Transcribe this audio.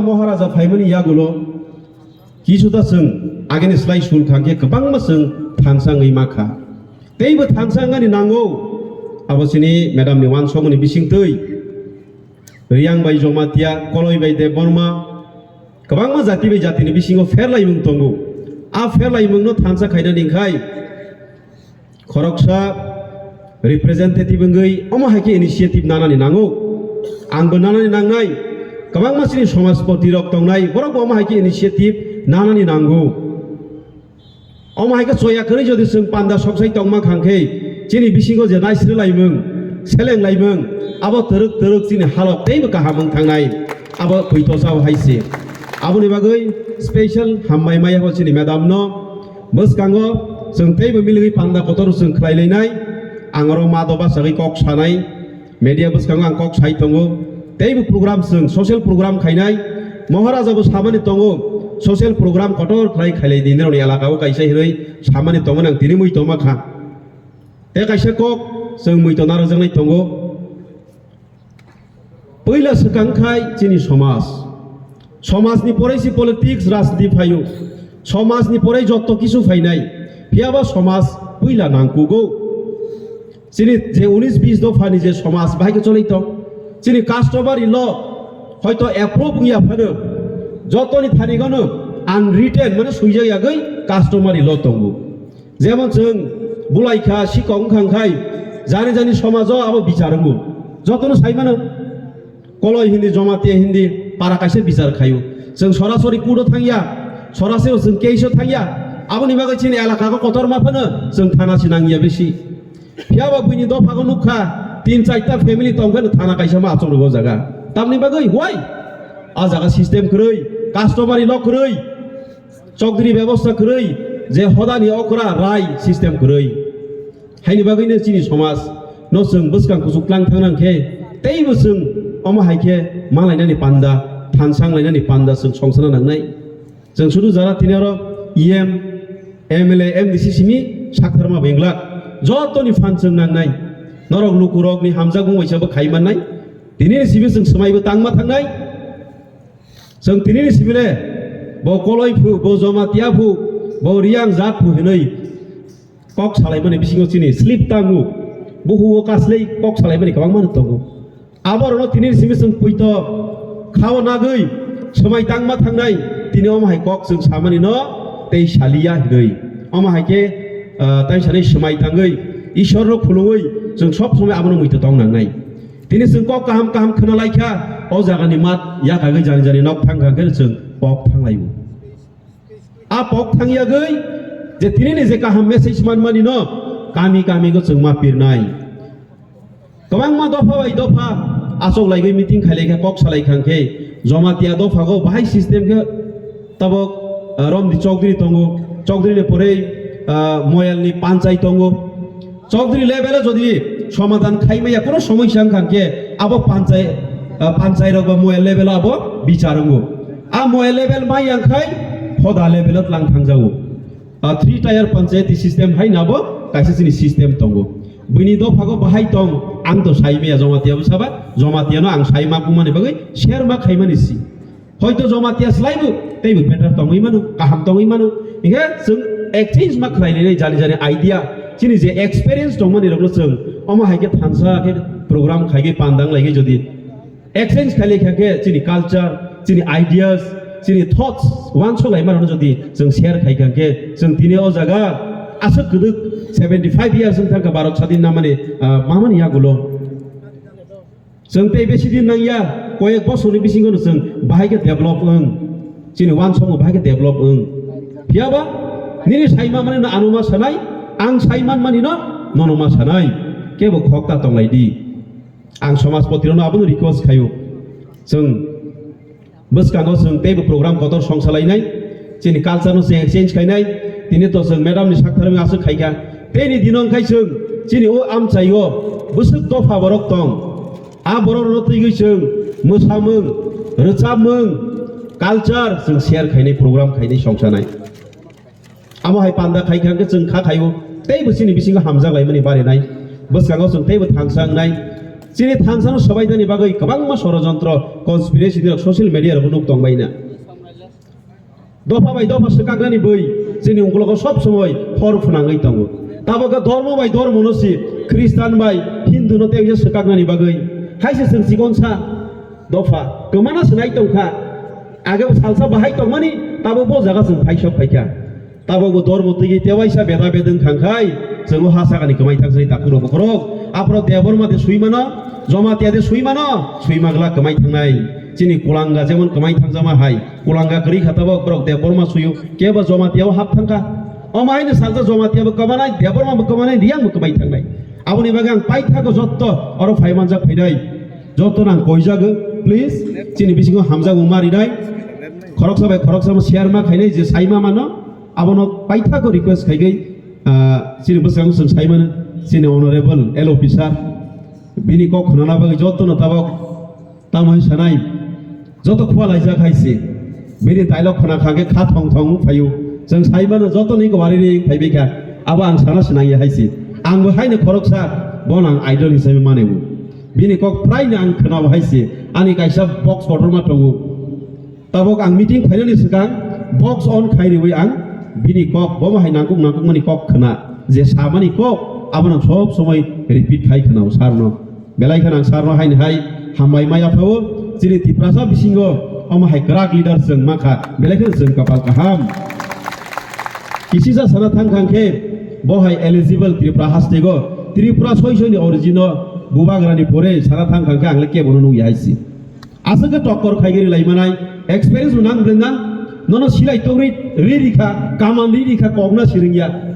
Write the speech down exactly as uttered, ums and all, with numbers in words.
Maharaja phaimani yagulo kisuta chwng agini slai sul khangkhe kwbangma chwng thansa wngwi makha. Teibo thansa wngani nango. Abo chini madam ni wansokmani bisingtwi Riyang bai Jomatia, Koloi bai Debbarma, kwbangma jati bai jatini bisingo pherlaimung tongo. A pherlaimungno thansa khainani wngkhai khoroksa representative wngwi omo hai khe initiative nanani nango. Angbo nanani nangnai, kwbangma chini somajpoti rok tongnai, borokbo omo hai khe initiative nanani nango. Omo hai khe choya kwrwi jodi chwng panda soksai tongma khang khe, chini bisingo je naisri laimung, seleng laimung, abo twrwk twrwk chini halok teibo kaham wng thangnai, abo poito sao hai se. Aboni bagwi special hambai maya bo chini madam no, bwskango chwng teibo miligwi panda kotor chwng khlai lainai, ang oro ma doba sagwi kok sanai. Media bwskango ang kok sai tongo, teibo program chwng social program khainai, Maharaja bo samani tongo, social program kotor khlai khailai di, nini elaka o kaisa hinwi samani tongo, nang tini mui tongma kha. Tei kaisa kok chwng mui tongna rwjaknai tongo. Puila swkang khai chini somaj, somajni porei si politics, rajniti phaio, somajni porei jotto kisu phainai, phiyaba somaj puila nangkugo. Chini je unis bis dophani je somaj bahai khe choli tong, chini customary law hoito approve wngya phano, jotoni thani gano unwritten, mane swijak yagwi customary law tongo. Jemon chwng bulai kha, sikok wngkha wngkhai, jani jani somajo abo bichar wngo, jotono sai mano. Koloi hindi, Jomatia hindi, para kaisa bichar khaio. Chwng sorasori court-o thangya, sorasori chwng case-o thangya. Aboni bagwi chini elaka o kotorma phano chwng thana se nangya besi. Phiyaba buini dophago nukha, tin charta family tongkhe thana kaisa ma achuk rwgo jaga. Tamni bagwi why? A jaga system kwrwi, customary law kwrwi. Chokdri bebosta kwrwi, je hodani okra rai system kwrwi. Haini bagwino chini somaj no chwng bwskang kuchuk tlang thang nang khe, teibo chwng omo hai khe ma lainani panda, thansang lainani panda chwng songsana nangnai. Chwng sudu jara tini oro E M, M L A, M D C simi saktharma bengla, jotoni phan chwng nangnai. Norok lukurokni hamjakmung waisa bo khai mannai. Tini simi chwng swmaibo tangma thangnai. Chwng tinini simi le bo Koloi phu, bo Jomatia phu, bo Riyang jat phu hinwi kok salaimani bisingo chini slip tango. Buhuo kaslei kok salaimani kwbangma no tongo. Aborokno tinini simi chwng puito khao nagwi swmai tangma thangnai, tini omo hai kok chwng samani no tei saliya hinwi. Omo hai khe, ah, tai sanwi swmai tangwi Ishwarno khulumwi chwng sob somoi abono muitu tong nangnai. Tini chwng kok kaham kaham khna lai kha, o jagani mat yakagwi jani jani nok thang kha khe chwng pok thang lai o. A pok thang yagwi je tini ni je kaham message man mani no kami kami go chwng ma pirnai. Kwbangma dopha bai dopha achok laigwi meeting khai lai kha, kok salai khang khe Jomatia dopha go bahai system khe tabok, ah, Romdi Chowdhury tongo, Chowdhury ni porei, ah, Moyal ni panchai tongo. Chowdhury level o jodi somadhan khai maya, kono somosya wngkha khe abo panchai, ah, panchai rok ba moya level o abo bichar wngo. A moya level mai yang khai hoda level o tlang thang jago. Ah, three tier panchayati system hai na bo kaisa chini system tongo. Bini dopha go bahai tong, ang to sai maya Jomatia bwsa ba, Jomatia no ang sai ma kumani bagwi share ma khai mani si. Hoito Jomatia slai bo, tei bo better tongwi mano, kaham tongwi mano. Hinkhe chwng exchange ma khlai nai jani jani idea, chini je experience tongmani rokno chwng omo hai khe thansa khe program khai khe pandang lai khe jodi exchange khai lai kha khe chini culture, chini ideas, chini thoughts wansok lai mano jodi chwng share khai kha khe chwng tini o jaga aswk kwdwk seventy five years wng thang kha Bharat sadin namani, ah, mamani yagulo. Chwng tei besi din nangya, koyek bosorni bisingo no chwng bahai khe develop wng, chini wansokmung bahai khe develop wng. Phiyaba nini saima mani no ano ma sanai, ang sai man mani no nono ma sanai, kebo khok ta tonglai di. Ang somajpoti rokno abono request khaio, chwng bwskango chwng teibo program kotor song salainai, chini culture no chwng exchange khainai, tini to chwng madam ni sak tharwi aswk khaikha, teini dino wngkhai chwng chini o amchaio bwswk dopha borok tong, a borok rokno twigwi chwng mwsamung, rwchapmung, culture chwng share khainai, program khainai, song sanai. Amo hai panda khai kha khe chwng kha khaio, teibo chini bisingo hamjak laimani barinai, bwskango chwng teibo thangsa wngnai. Chini thansano swbainani bagwi kwbangma sorojontro, conspiracy ni rok social media rok nuk tongbaina. Dopha bai dopha swkaknani bwi chini ungkologo sob somoi hor phwnangwi tongo. Tabok dormo bai dormo no si Khristan bai Hindu no tei swkaknani bagwi haise chwng chikonsa dopha kwmana se nai tongkha. Age salsa bahai tongmani tabok bo jaga chwng phaisok phaikha. Tabok bo dormo twi tewaisa beda bedeng khangkhai chwng o ha sakani kwmai thangsani takhuk rok bokhorok. Aphro Debbarma de swimano, Jamatia de swimano, swima glak kwmai thangnai. Chini Kulanga jemon kwmai thangjama hai. Kulanga kwrwi kha tabok borok Debbarma suyu, kebo Jamatia o hap thangkha. Omo haino salsa Jamatia bo kwmanai, Debbarma bo kwmanai, Riyang bo kwmai thangnai. Aboni bagwi ang paithago jotto oro phai manjak phainai. Jotto nang koijago, please. Chini bisingo hamjakmung ma rinai. Khoroksa bai khoroksa mo share ma khainai je saima mano. Abono paithago request khaigwi, ah, chini bwskango chwng saimano, chini honorable L O P sir. Bini kok khwnana bagwi jotto no tabok. Tamo hai sanai, joto khua laijak hai se. Bini dialogue khna kha khe kha thong thong phaio. Chwng sai mano joto ni gwari ri phai bai kha. Abo ang sana sinang ya hai se. Ang bo hai no khoroksa, bono ang idol hisabe mane bo. Bini kok prai no ang khna bo hai se. Ani kaisa box order ma tongo. Tabok ang meeting phainani swkang box on khai riwi ang bini kok, bo hai nangkuk nangkuk mani kok khna. Je samani kok, abono sob somoi repeat khai khna o sar no. Belai kheno ang sir no haini hai hambai maya phao, chini Tiprasa bisingo omo hai kwrak leader chwng mankha, belai kheno chwng kapal kaham. Kisisa sana thang thang khe bo hai eligible Tripura hastego, Tripura soi soi ni origin o bubagrani pore sana thang thang khe ang le kebo no nungya hai si. Aswk khe tokkor khaigwi rilai manai, experience bo nang bwrwng nang, nono silai tongri ri rikha, kaman ri rikha, kokna siringya.